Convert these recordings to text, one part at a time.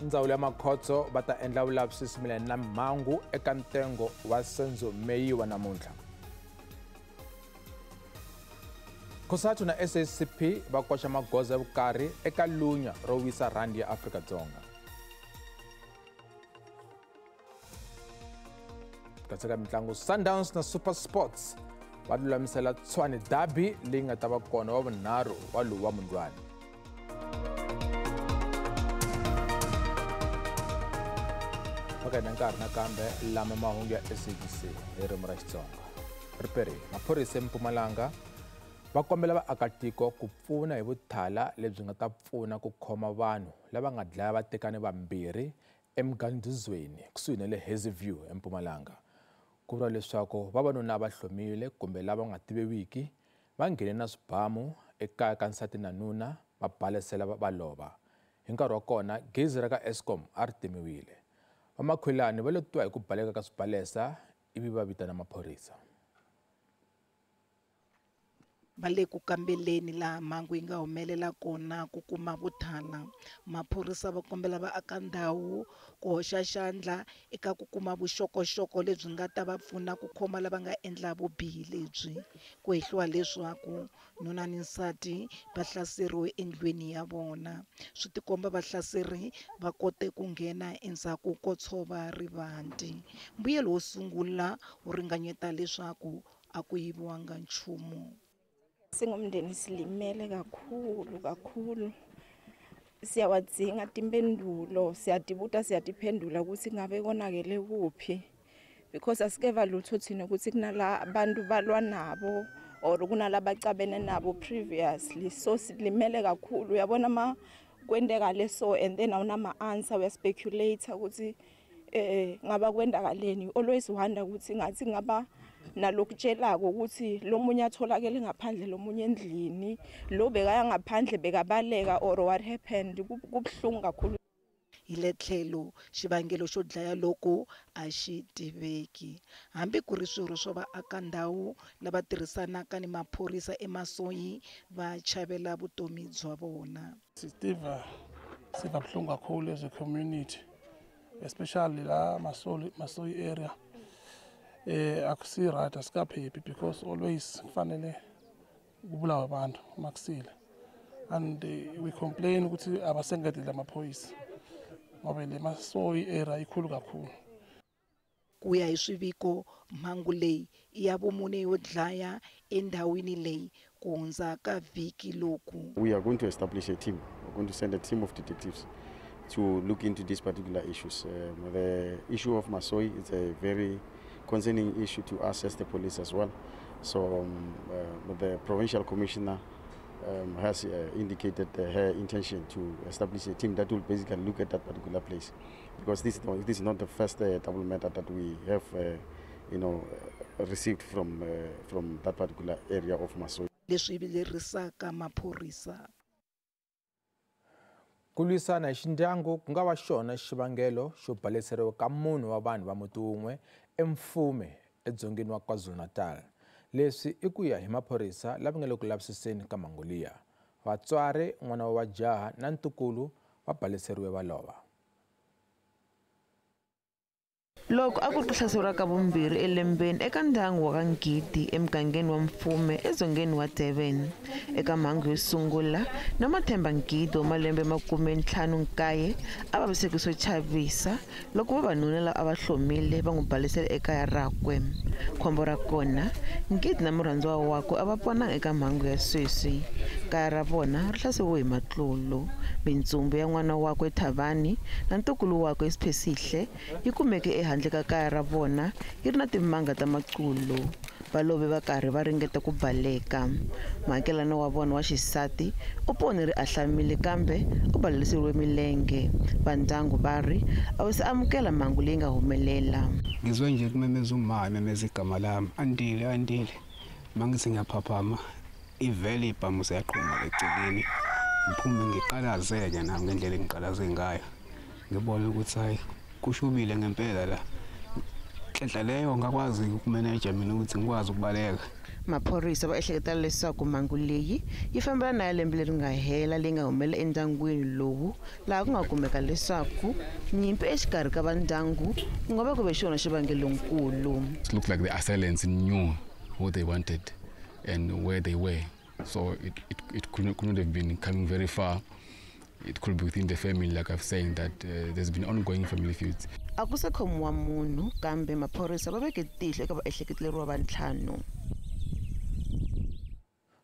Ndzawulo ya Makhotso va ta endla vulavisisi mayelana na mhangu eka ntengo wa Senzo Meyiwa namuntlha. COSATU na SACP va koxa magoza ya vukarhi eka lunya ro wisa rhandi ya Afrika-Dzonga. Katseka mitlangu, Sundowns na Super Sports va lulamisela Tshwane Derby leyi nga ta va kona wa vunharhu wa lowu wa Mundlwana. Eka nkarhi nakambe lama mahungu ya SABC hi ririmi ra Xitsonga. Riperile, maphorisa eMpumalanga va kombela vaakatiko ku pfuna hi vuthala lebyi nga ta pfuna ku khoma vanhu lava nga dlaya vatekani vambirhi emuganduzweni kusuhi na le Hazyview eMpumalanga. Ku vuriwa leswaku vavanuna va hlomile kumbe lava nga tivewiki va nghene na swibamu ekaya ka nsati na nuna va balesela va lova. Hi nkarhi wa kona gezi ra ka Eskom a ri timiwile. Vamakhwelani va lo twa hi ku baleka ka swibalesa ivi va vitana maphorisa. Va le ku kambeleni laha mhangu yi nga humelela kona ku kuma vuthala. Maphorisa va kombela vaaka ndhawu ku hoxa xandla eka ku kuma vuxokoxoko lebyi nga ta va pfuna ku khoma lava nga endla vubihi lebyi. Ku hehliwa leswaku nuna ni nsati va hlaseriwe endlwini ya vona. Swi tikomba vahlaseri va kote ku nghena endzhaku ko tshova rivanti. Mbuyelo wo sungula wu ringanyeta leswaku a ku yiviwanga nchumu. Singumndeni silimele kakhulu kakhulu. Siyawadzinga timpendulo, siyatibuta siyatiphendula ukuthi ngabe konakele kuphi, because asikeva lutho thina ukuthi kunala abantu balwa nabo or kunala bacabene nabo previously. So silimele kakhulu, uyabona ma kwenteka leso and then awunama answer, uya speculate ukuthi ngaba kwendakaleni. You always wonder ukuthi ngathi ngaba nalokutshelako ukuthi lo munye atholakele ngaphandle lo munye endlini, lo bekaya ngaphandle bekabaleka or what happened. Kubuhlungu kakhulu. Hi le tlhelo xivangelo xo dlaya loko a xi tiveki. Hambi ku ri swirho swa vaaka ndhawu lava tirhisanaka ni maphorisa emasoyi va chavela vutomi bya vona. Sitiva siva buhlungu kakhulu as a community, especially la Masoyi area. Akusi right, asikaphephi because always kufanele kubulawe abantu makusile, and we complain ukuthi abasengedile amaphoyisa ngoba le Masoyi area ikhulu kakhulu. Ku ya hi swiviko, mhangu leyi i ya vumune yo dlaya endhawini leyi ku hundza ka vhiki loku. We are going to establish a team. We're going to send a team of detectives to look into these particular issues. The issue of Masoyi is a very concerning issue to us as the police as well. So the provincial commissioner has indicated her intention to establish a team that will basically look at that particular place, because this is not the first double murder that we have received from that particular area of Masoyi. Leswi vilerisaka maphorisa. Ku lwisana hi xindyangu ku nga va xona xivangelo xo baleseriwa ka munhu wa vanhu va muti wun'we eMfume edzongeni wa KwaZulu-Natal. Leswi i ku ya hi maphorisa lava nga le ku lavisiseni ka mhangu liya. Vatswari, n'wana wa jaha na ntukulu va baleseriwe va lova. Loko a ku ri ku hlaseriwa ka vumbirhi elembeni eka ndyangu wa ka Ngidi emugangeni wa Mfume edzongeni wa Durban. Eka mhangu yo sungula, Nomathemba Ngidi wa malembe 59 a vaviseke swo chavisa loko vavanuna lava a va hlomile va n'wi balesela ekaya rakwe. Khombo ra kona, Ngidi na murhandziwa wakwe a va ponanga eka mhangu ya sweswi. Kaya ra vona ri hlaseriwe hi matlulu. Mintsumbu ya n'wana wakwe Thavani na ntukulu wakwe Siphesihle yi kumeke ehandle ka kaya ra vona yi ri na timanga ta maqulu. Valove va karhi va ringeta ku baleka. Muakelani wa vona wa xisati u pone ri ahlamile kambe u baleseriwe milenge. Va ndyangu va ri a wu se amukela mhangu leyi nga humelela. Ngizwe nje kumemeza umama ememeza igama lami, Andile, Andile. Mangithi ngiyaphaphama ivele ibhamu seyaqhuma eceleni. Ngiphume ngiqalazeke nami ngendlela engiqalaze ngayo. Ngibone ukuthi hayi kushubile ngempela la. Nhlanhla leyo ngakwazi ukumeneja mina ukuthi ngikwazi ukubaleka. Maphorisa va ehleketa leswaku mhangu leyi yi fambelana na ya lembe leri nga hela leyi nga humelela endyangwini lowu, laha ku nga kumeka leswaku nyimpi exikarhi ka vandyangu ku nga va ku ve xona xivangelonkulu. It looked like the assailants knew what they wanted and where they were, so it couldn't have been coming very far. It could be within the family, like I've said, that there's been ongoing family feuds. A ku se khomiwa munhu, kambe maphorisa va veke tihlo eka vaehleketeleriwa va ntlhanu.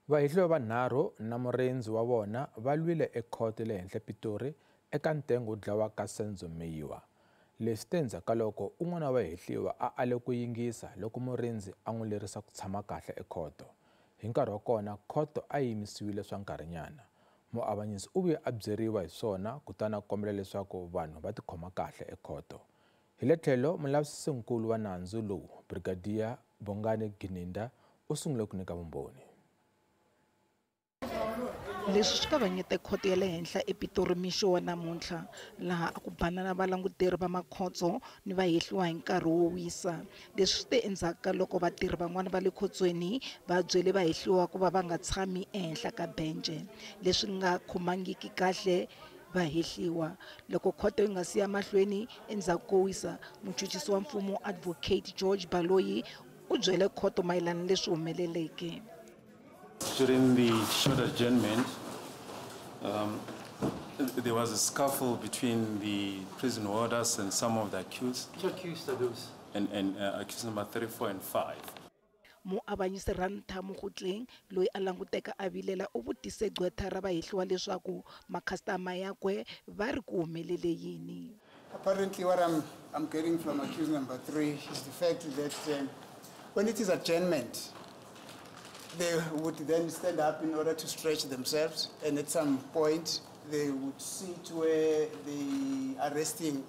Vahehliwa vanharhu na murindzi wa vona va lwile ekhoto le henhla Pitori eka ntengo wo dlawa ka Senzo Meyiwa. Leswi te endzhaku ka loko un'wana wa vahehliwa a ale ku yingisa loko murindzi a n'wi lerisa ku tshama kahle ekhoto. Hi nkarhi wa kona khoto a yi yimisiwile swa nkarhinyana. Muavanyisi u vuye a byeriwa hi swona kutani a kombela leswaku vanhu va tikhoma kahle ekhoto. Hi le tlhelo mulavisisinkulu wa nandzu lowu, Brigadier Bongani Gininda, u sungule ku nyika vumbhoni. Leswi swi kavanyete khoto ya le henhla ePitori mixo wa namuntlha, laha a ku banana valanguteri va makhotso ni vahehliwa hi nkarhi wo wisa. Leswi swi te endzhaku ka loko vatirhi van'wana va le khotsweni va byele vahehliwa ku va va nga tshami ehenhla ka bence, leswi nga khomangiki kahle vahehliwa. Loko khoto yi nga siya mahlweni endzhaku ko wisa, muchuchisi wa mfumo Advocate George Baloyi u byele khoto mayelana leswi humeleleke. During the short adjournment, there was a scuffle between the prison warders and some of the accused. Which accused are those? And accused number 3, 4, and 5. Muavanyisi Rantha Mokgotleng loyi a languteka a vilela u vutise gqwetha ra vahehliwa leswaku makhastama yakwe va ri ku humelele yini. Apparently what I'm getting from accused number 3 is the fact that when it is adjournment, they would then stand up in order to stretch themselves, and at some point they would sit where they are resting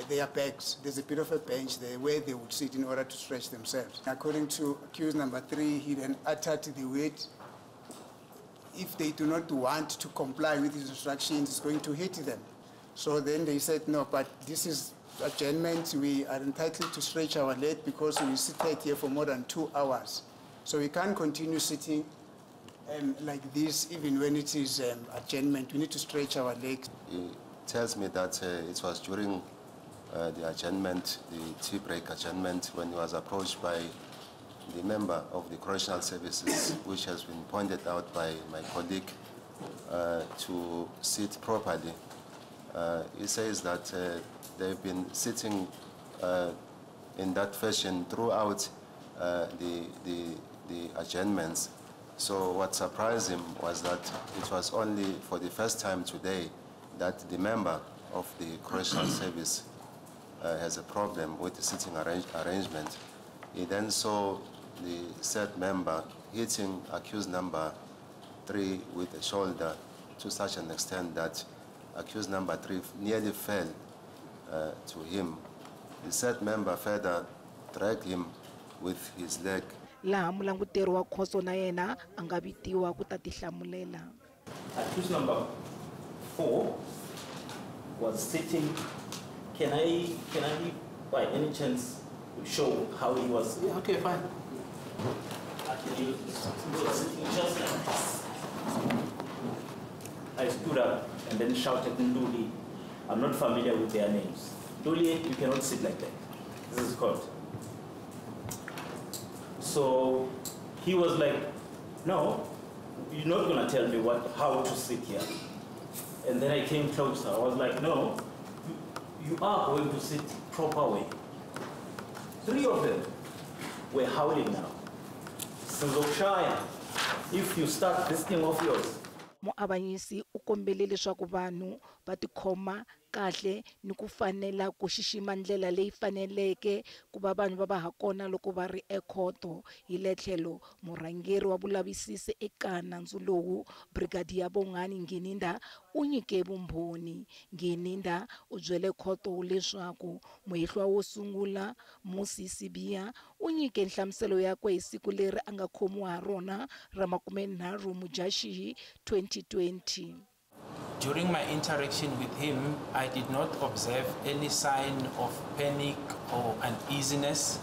their backs. There's a bit of a bench there where they would sit in order to stretch themselves. According to accused number 3, he then uttered the word, if they do not want to comply with his instructions, it's going to hit them. So then they said, no, but this is adjournment. We are entitled to stretch our leg because we seated here for more than 2 hours. So we can't continue sitting like this even when it is adjournment. We need to stretch our legs. He tells me that it was during the adjournment, the tea break adjournment, when he was approached by the member of the Correctional Services, which has been pointed out by my colleague, to sit properly. He says that they've been sitting in that fashion throughout the adjournments. So what surprised him was that it was only for the first time today that the member of the Correctional Service has a problem with the sitting arrangement. He then saw the said member hitting accused number 3 with the shoulder to such an extent that accused number 3 nearly fell to him. The said member further dragged him with his leg. Laha mulanguteri wa khoso na yena a nga vitiwa ku ta tihlamulela. Accused number 4 was sitting. Can I by any chance show how he was? Yeah, okay, fine. Actually, he was sitting just like this. I stood up and then shouted, Nduli. I'm not familiar with their names. Nduli, you cannot sit like that. This is court. So he was like, no, you're not gonna tell me how to sit here. And then I came closer. I was like, no, you are going to sit proper way. 3 of them were howling now. Sizokushaya, if you start this thing off yours. Muavanyisi u kombele leswaku vanhu va tikhoma kahle ni ku fanela ku xixima ndlela leyi faneleke ku va vanhu va va ha kona loko va ri ekhoto. Hi le tlhelo murhangeri wa vulavisisi eka nandzu lowu, Brigadier Bongani Gininda, u nyike vumbhoni. Gininda u byele khoto leswaku muhehliwa wo sungula Musi Sibiya u nyike nhlamuselo yakwe hi siku leri a nga khomiwa ha rona ra 30 Mudyaxihi 2020. During my interaction with him, I did not observe any sign of panic or uneasiness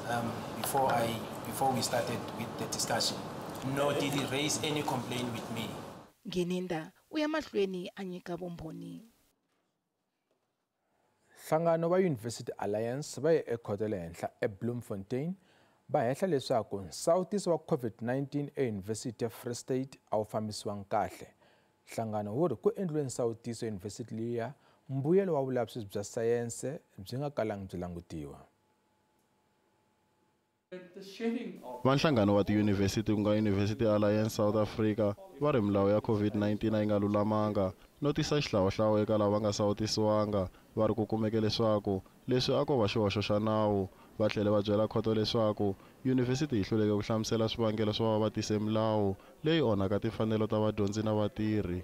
before we started with the discussion. nor did he raise any complaint with me. Gininda u ya mahlweni a nyika vumbhoni. Nhlangano wa University Alliance va ye ekhoto ya le henhla eBloemfontein va hehla leswaku nsawutiso wa COVID-19 eYunivhesiti ya Free State a wu fambisiwangi kahle. Nhlangano wu ri ku endliwe nsawutiso eyunivhesiti liya mbuyelo wa vulavisisi bya sayense byi nga kalangi byi langutiwa. Va nhlangano wa tiyunivhesiti ku nga University Alliance South Africa va ri milawu ya COVID-19 a yi nga lulamanga no tisa xihlawuhlawu eka lava nga sawutisiwanga. Va ri ku kumeke leswaku leswi a ko va xihoxo xa nawu. Va tlhele va byela khoto leswaku yunivhesiti yi hluleke ku hlamusela swivangelo swo va va tise milawu leyi onhaka timfanelo ta vadyondzi na vatirhi.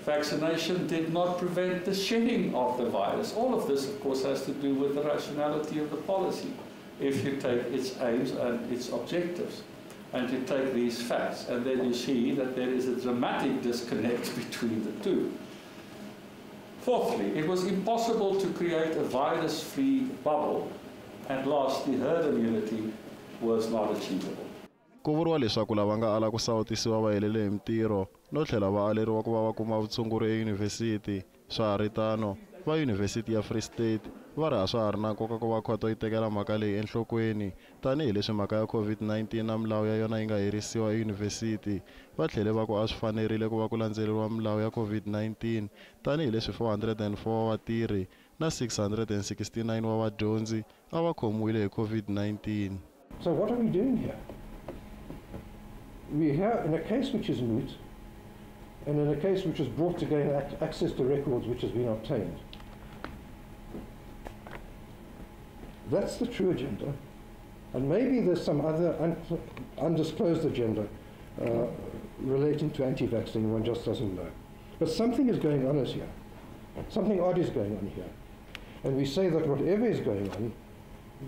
Vaccination did not prevent the shedding of the virus. All of this, of course, has to do with the rationality of the policy. If you take its aims and its objectives and you take these facts, and then you see that there is a dramatic disconnect between the two. Fourthly, it was impossible to create a virus-free bubble, and lastly, herd immunity was not achievable. Ku vuriwa leswaku lava nga ala ku sawutisiwa va helele hi mintirho no tlhela va aleriwa ku va va kuma vutshunguri eyunivhesiti. Swa ha ri tano, va Yunivhesiti ya Free State va ri a swa ha ri na nkoka ku va khoto yi tekela mhaka leyi enhlokweni tanihileswi mhaka ya COVID-19 na milawu ya yona yi nga herisiwa eyunivhesiti. Va tlhele va ku a swi fanerile ku va ku landzeleriwa milawu ya COVID-19 tanihileswi 404 wa vatirhi na 669 wa vadyondzi a va khomiwile hi COVID-19. So what are we doing here? We're here in a case which is moot, and in a case which is brought to gain access to records which has been obtained. That's the true agenda. And maybe there's some other undisclosed agenda relating to anti-vaccine, one just doesn't know. But something is going on here. Something odd is going on here. And we say that whatever is going on,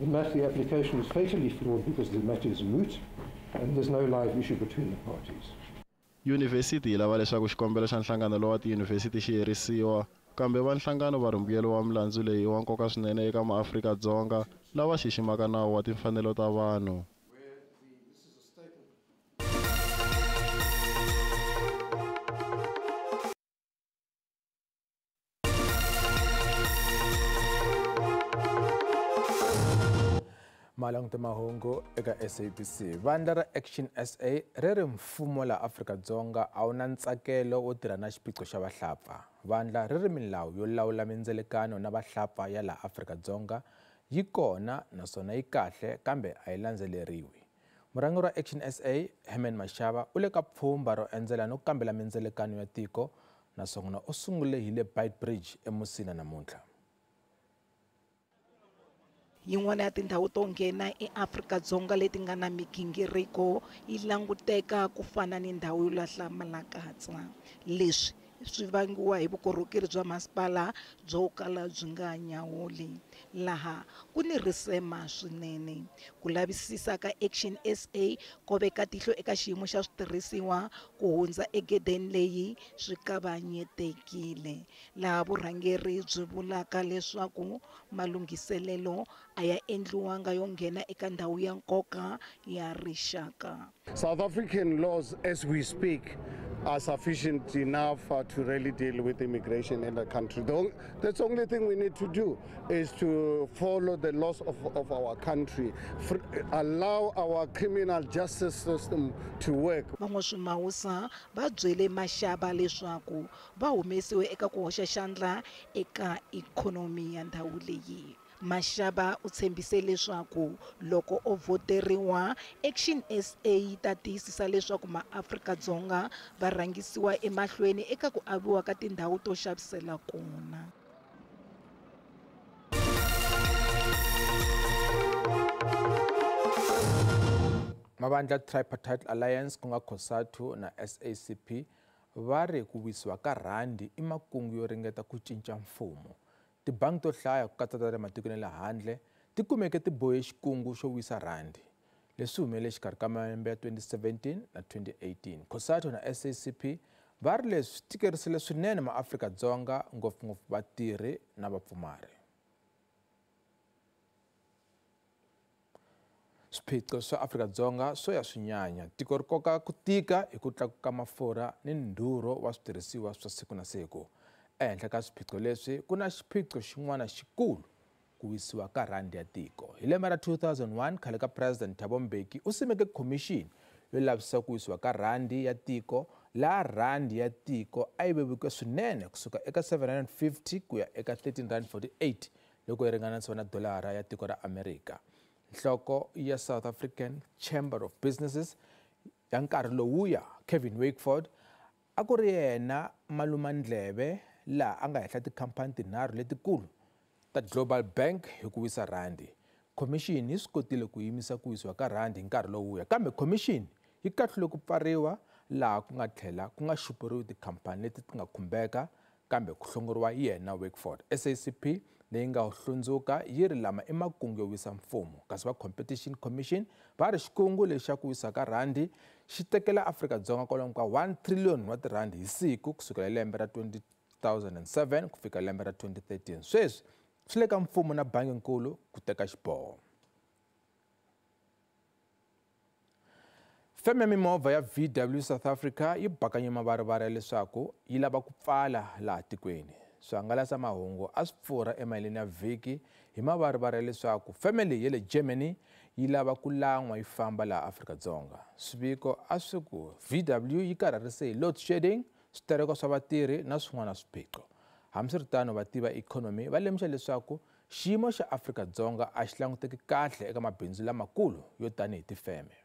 the application is fatally flawed because the matter is moot and there's no live issue between the parties. Yunivhesiti yi lava leswaku xikombelo xa nhlangano lowa tiyunivhesiti xi herisiwa, kambe va nhlangano va ri mbuyelo wa milandzu leyi i wa nkoka swinene eka maAfrika-Dzonga lava xiximaka nawu wa timfanelo ta vanhu. Malanguta mahungu eka SABC. Vandla ra Action SA ri ri mfumo la Afrika-Dzonga a wu na ntsakelo wo tirha na xiphiqo xa vahlapfa. Vandla ri ri milawu yo lawula mindzelekano na vahlapfa ya laha Afrika-Dzonga yi kona naswona yi kahle kambe a yi landzeleriwi. Murhangeri wa Action SA Herman Mashaba u le ka pfhumba ro endzela no kambela mindzelekano ya tiko naswona u sungule hi le Beitbridge eMusina namuntlha. Yin'wana ya tindhawu to nghena eAfrika-Dzonga leti nga na migingiriko yi languteka ku fana ni ndhawu yo lahla malakatsa. Leswi swi vangiwa hi vukorhokeri bya masipala byo kala byi nga nyawuli. Laha ku ni risema swinene. Ku lavisisa ka Action SA ko veka tihlo eka xiyimo xa switirhisiwa ku hundza egedeni leyi swi kavanyetekile. Laha vurhangeri byi vulaka leswaku malunghiselelo a ya endliwanga yo nghena eka ndhawu ya nkoka ya rixaka. South African laws as we speak are sufficient enough to really deal with immigration in the country. That's the only thing we need to do is to follow the laws of our country, allow our criminal justice system to work. Van'waswimawusa va byele Mashaba leswaku va humesiwe eka ku hoxa xandla eka ikhonomi ya ndhawu leyi. Mashaba u tshembise leswaku loko o voteriwa, Action SA yi ta tiyisisa leswaku maAfrika-Dzonga va rhangisiwa emahlweni eka ku aviwa ka tindhawu to xavisela kona. Mavandla Tripartite Alliance ku nga COSATU na SACP va ri ku wisiwa ka rhandi i makungu yo ringeta ku cinca mfumo. Tibangi to hlaya ku katsa ta le matikweni ya le handle ti kumeke ti bohe xikungu xo wisa rhandi. Leswi humelele exikarhi ka malembe ya 2017 na 2018. COSATU na SACP va ri leswi swi tikerisile swinene maAfrika-Dzonga ngopfungopfu vatirhi na vapfumari. Swiphiqo swa Afrika-Dzonga swo ya swinyanya. Tiko ri koka ku tika hi ku tlakuka mafurha ni ndhurho wa switirhisiwa swa siku na siku. Ehenhla ka swiphiqo leswi ku na xiphiqo xin'wana xikulu, ku wisiwa ka rhandi ya tiko. Hi lembe ra 2001, khale ka President Thabo Mbeki u simeke khomixini yo lavisisa ku wisiwa ka rhandi ya tiko, laha rhandi ya tiko a yi vevuke swinene kusuka eka 750 ku ya eka 13.48 loko yi ringanisiwa na dolara ya tiko ra Amerika. Nhloko ya South African Chamber of Businesses ya nkarhi lowuya, Kevin Wakeford, a ku ri yena malumandleve laha a nga henhla tikhampani tinharhu letikulu ta Global Bank hi ku wisa rhandi. Khomixini yi swi kotile ku yimisa ku wisiwa ka rhandi hi nkarhi lowuya, kambe khomixini yi kahlule ku pfariwa laha ku nga tlhela ku nga xupuriwi tikhampani leti ti nga khumbeka, kambe ku hlongoriwa yena Wakeford. SACP leyi nga hlundzuka yi ri lama i makungu yo wisa mfumo, kasi va Competition Commission va ri xikungu lexi xa ku wisa ka rhandi xi tekela Afrika-Dzonga kwalomu ka 1 trillion wa tirhandi hi siku kusukela hi lembe ra 2007 ku fika lembe ra 2013. Sweswi swi le ka mfumo na bangi nkulu ku teka xiboho. Feme ya mimovha ya VW South Africa yi bakanye mavarivari ya leswaku yi lava ku pfala laha tikweni. Swihangalasamahungu a swi pfurha emayeleni ya vhiki hi mavarivari ya leswaku feme leyi ya le Germany yi lava ku lan'wa yi famba laha Afrika-Dzonga. Swiviko a swi ku VW yi karharise hi load shedding, switereko swa vatirhi na swin'wana swiphiqo. Hambiswiritano, vativi va ikhonomi va lemuxa leswaku xiyimo xa Afrika-Dzonga a xi languteki kahle eka mabindzu lamakulu yo tanihi tifeme.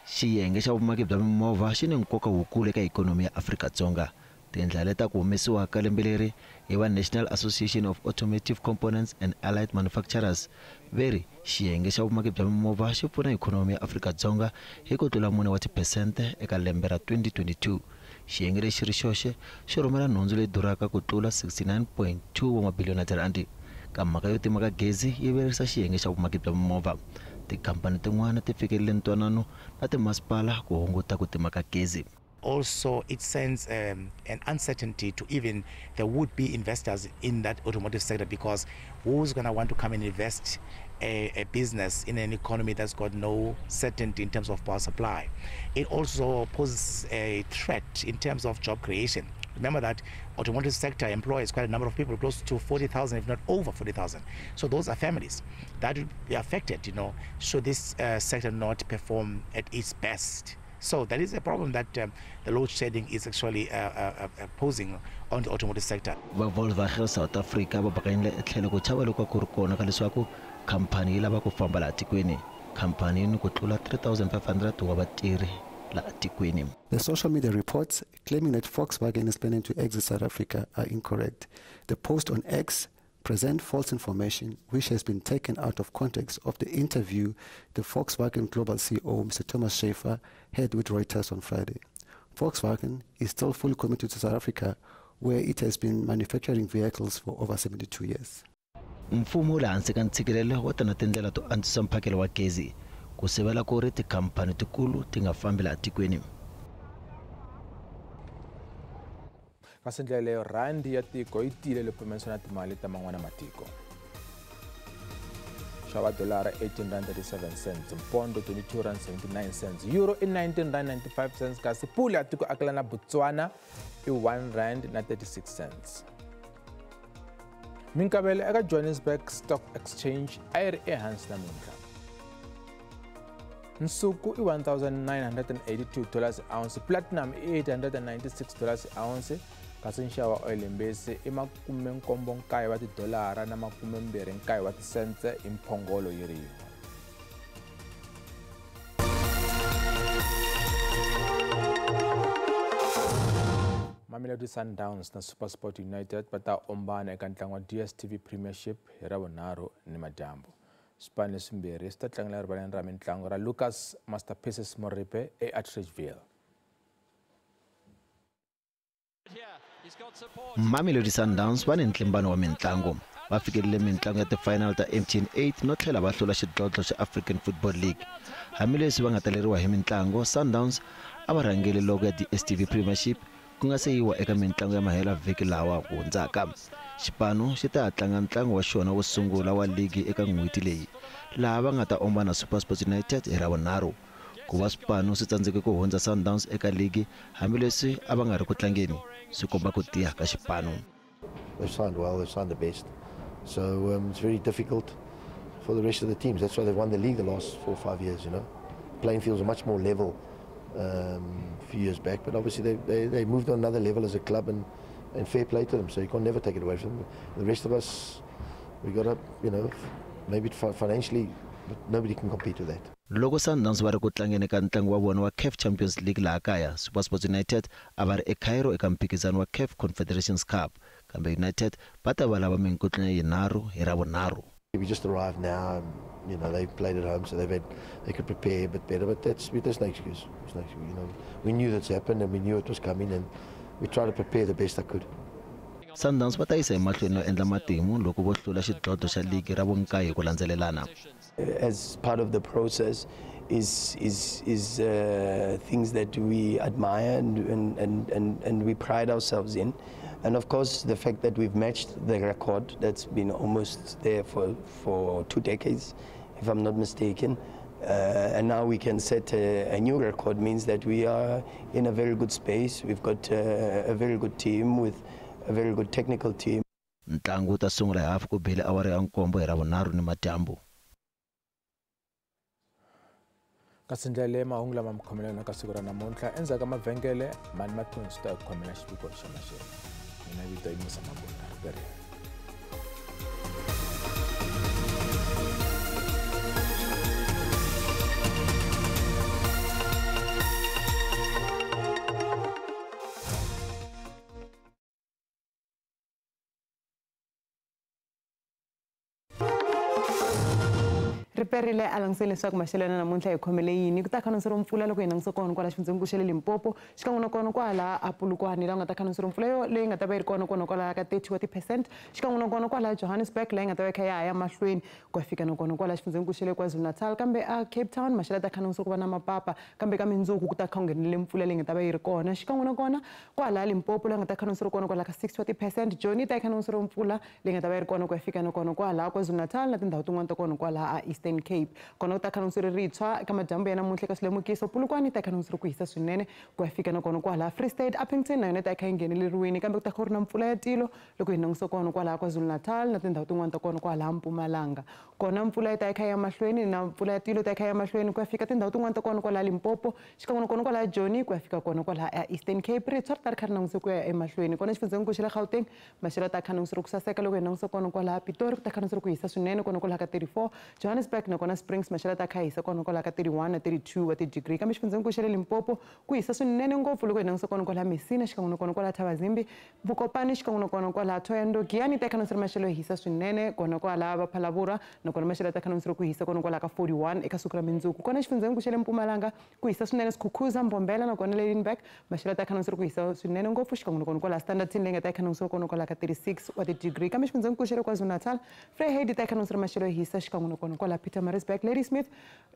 Xiyenge xa vumaki bya mimovha xi ni nkoka wukulu eka ikhonomi ya Afrika-Dzonga. Tindlela leta ku humesiwa ka lembe leri hi va National Association of Automotive Components and Allied Manufacturers ve ri xiyenge xa vumaki bya mimovha xi pfuna ikhonomi ya Afrika-Dzonga hi ku tlula 4 wa tiphesente eka lembe ra 2022. Xiyenge lexi ri xoxe xi rhumela nhundzu leyi duraka ku tlula 69.2 wa mabiliyoni ya tirhandi. Ka mhaka yo tima ka gezi yi verisa xiyenge xa vumaki bya mimovha. Tikhampani tin'wana ti fikelele ntwanano na timasipala ku hunguta ku tima ka gezi. Also, it sends an uncertainty to even the would-be investors in that automotive sector, because who's going to want to come and invest a business in an economy that's got no certainty in terms of power supply? It also poses a threat in terms of job creation. Remember that automotive sector employs quite a number of people, close to 40,000, if not over 40,000. So those are families that would be affected, you know, should this sector not perform at its best. So that is a problem that the load shedding is actually posing on the automotive sector. Va Volkswagen South Africa va bakanyile etlhelo ku chava loko ku ri kona ka leswaku khampani yi lava ku famba laha tikweni. Khampani yi ni ku tlula 3,500 wa vatirhi laha tikweni. The social media reports claiming that Volkswagen is planning to exit South Africa are incorrect. The post on X present false information which has been taken out of context of the interview the Volkswagen Global CEO, Mr. Thomas Schaefer, had with Reuters on Friday. Volkswagen is still fully committed to South Africa, where it has been manufacturing vehicles for over 72 years. Mfumo wu le hansi ka ntshikelelo wo tana tindlela to antswisa mphakelo wa gezi ku sivela ku ri tikhampani tikulu ti nga fambi laha tikweni. Kasi ndlela leyo rhandi ya tiko yi tiyile loko pimanisiwa na timali ta man'wana matiko. Xava dolara R18.37, mpondo R22.79, euro i R19.95, kasi pula ya tiko akelana Botswana i R1.36. Minkavelo eka Johannesburg Stock Exchange a yi ri ehansi namuntlha. Nsuku i $1,982 ounce, platinum i $896 ounce, kasi nxavo wa oil mbesi i $79 wa tidolara na 29 wa tisente hi mphongolo yi ri yin'we. Mamelodi Sundowns na SuperSport United va ta ombana eka ntlangu wa DStv Premiership hi Ravunharhu ni madyambu. Swipano leswimbirhi swi ta tlangela rivaleni ra mintlangu ra Lucas Masterpieces Moripe eAtteridgeville. Mamelodi Sundowns va ni ntlimbano wa mintlangu. Va fikelele mintlangu ya ti-final ta MTN 8 no tlhela va hlula xidlodlo xa African Football League. Hambileswi va nga taleriwa hi mintlangu, Sundowns a va rhangele loko ya DStv Premiership ku nga se yiwa eka mintlangu ya mahela vhiki lawa hundzaka. Xipano xi ta tlanga ntlangu wa xona wo sungula wa ligi eka n'hweti leyi, laha va nga ta omba na SuperSport United hi Ravunharhu. Ku va swipano swi tsandzeke ku hundza Sundowns eka ligi hambileswi a va nga ri ku tlangeni, swi komba ku tiya ka xipano. They've signed well, they've signed the best. So it's very difficult for the rest of the teams. That's why they've won the league the last 4 or 5 years, you know. Playing fields are much more level a few years back, but obviously they moved on another level as a club, and fair play to them, so you can never take it away from them. The rest of us, we got to, you know, maybe financially, but nobody can compete with that. Loko Sundowns va ri ku tlangeni ka ntlangu wa vona wa CAF Champions League laha kaya, SuperSport United a va ri eCairo eka mphikizano wa CAF Confederations Cup, kambe United va ta va lava minkutlunya yinharhu hi Ravunharhu. We just arrived now, and, you know, they played at home, so they could prepare a bit better, but there's no excuse. There's no excuse. You know, we knew that's happened and we knew it was coming, and we tried to prepare the best I could. Sundowns va ta yisa emahlweni no endla matimu loko vo hlula xidlodlo xa ligi ra vunkaye hi ku landzelelana. As part of the process is things that we admire and we pride ourselves in. And of course, the fact that we've matched the record that's been almost there for 2 decades, if I'm not mistaken, and now we can set a new record means that we are in a very good space. We've got a very good team with a very good technical team. Ntlangu wu ta sungula hi hafu ku bile awara ya 7 hi Ravunharhu ni madyambu. Kasi ndlela leyi mahungu lama mi khomelana ka siku ra namuntlha endzhaku ka mavhengele mani mathonsi ta ku khomela xiviko xa maxelo. Mina vito i Musa Mabunda, riperile. Riperile a langutisele leswaku maxelo ya namuntlha hi khomele yini ku ta kha ro mpfula loko hi langutisa kona kwala xifundzeni xa le Limpopo xikan'we na kona kwala a Polokwane laha nga ta kha ro mpfula leyi nga ta va yi ri kona kona kwala ka 30 wa ti-percent xikan'we na kona kwala Johannesburg leyi nga ta va yi kha ya ya mahlweni ku ya fika na kona kwala xifundzeni xa le KwaZulu-Natal kambe a Cape Town maxelo ta kha ku va na mapapa kambe ka mindzuku ku ta kha nghenele mpfula leyi nga ta va yi ri kona xikan'we na kona kwala Limpopo leyi nga ta kha ro kona kwala ka 60 wa ti-percent Joni ta kha ro mpfula leyi nga ta va yi ri kona ku ya fika na kona kwala KwaZulu-Natal na tindhawu tin'wana ta kona kwala a Eastern Cape kona ku ta kha ri ritshwa eka madyambu ya namuntlha eka swilemukiso Polokwane ta kha ri ku hisa swinene ku ya fika na kona kwala Free State Upington na yona ta kha yi ngheneleriwini kambe ku ta kha ri na mpfula ya tilo loko hi langutisa kona kwala KwaZulu-Natal na tindhawu tin'wana ta kona kwala Mpumalanga kona mpfula yi ta kha ya mahlweni na mpfula ya tilo ta kha ya mahlweni ku ya fika tindhawu tin'wana ta kona kwala Limpopo xikan'we na kona kwala Joni ku ya fika kona kwala Eastern Cape ritshwa ri ta ri kha ri langutise ku ya emahlweni kona xifundzeni xa le Gauteng maxelo ta kha ri ku saseka loko hi langutisa kona kwala Pitori ku ta kha ri ku hisa swinene kona kwala ka 34 Johannesburg na kona Springs maxelo ta kha hisa kona kwala ka 31 na 32 wa ti-degree kambe xifundzeni xa le Limpopo ku hisa swinene ngopfu loko hi langutisa kona kwala Messina xikan'we na kona kwala Thabazimbi Vukopani xikan'we na kona kwala Thohoyandou Giyani ta kha ri maxelo hisa swinene kona kwala Vaphalavura na kona maxelo ta kha ri ku hisa kona kwala ka 41 eka siku ra mindzuku kona xifundzeni xa le Mpumalanga ku hisa swinene Skukuza Mbombela na kona Lydenburg maxelo ta kha ri ku hisa swinene ngopfu xikan'we na kona kwala Standerton leyi nga ta kha ri kona kwala ka 36 wa ti-degree kambe xifundzeni xa le KwaZulu-Natal Vryheid ta kha ri maxelo hisa xikan'we na kona kwala Pietermaritzburg Ladysmith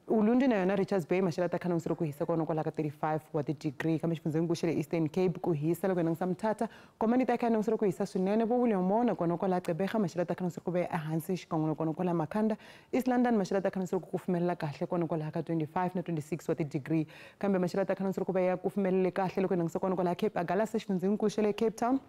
Ulundi na yona Richards Bay maxelo ta kha ri ku hisa kona kwala ka 35 wa ti-degree kambe xifundzeni xa le Eastern Cape ku hisa loko hi langutisa Mthatha Komani ta kha ri ku hisa swinene vo William Moore na kona kwala Gqeberha maxelo ta kha ri ku ve ehansi xikan'we na kona kwala Makhanda East London maxelo ta kha ri ku kufumelela kahle kona kwala ka 25 na 26 wa ti-degree kambe maxelo ta kha ri ku ve ya kufumelele kahle loko hi langutisa kona kwala Cape Agulhas xifundzeni xa le Cape Town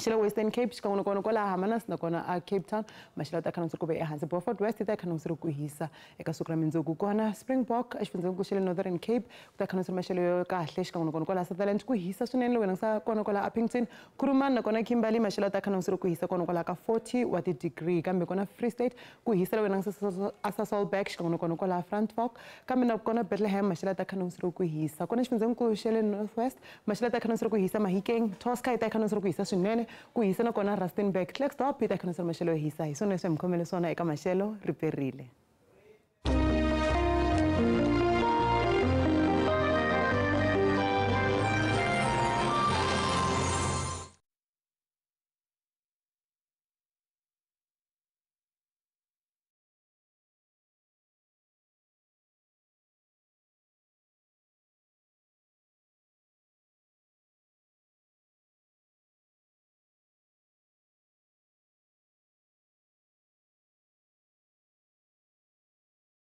xa le Western Cape xikan'we na kona kwala Hermanus na kona a Cape Town maxelo ta kha ri ku ve ehansi Beaufort West ta kha ri ku hisa eka siku ra mindzuku kona Springbok exifundzeni xa le Northern Cape ku ta kha ri maxelo yo kahle xikan'we na kona kwala Sutherland ku hisa swinene loko hi langutisa kona kwala Upington Kuruman na kona Kimberley maxelo ta kha ri ku hisa kona kwala ka 40 wa ti-degree kambe kona Free State ku hisa loko hi langutisa Sasolburg xikan'we na kona kwala Frankfort kambe na kona Bethlehem maxelo ta kha ri ku hisa kona xifundzeni xa le North West maxelo ta kha ri ku hisa Mahikeng Tosca yi ta kha ri ku hisa swinene ku hisa na kona Rustenburg Klerksdorp yi ta kha ri maxelo yo hisa hi swona leswi hi mi khomele swona eka maxelo riperile.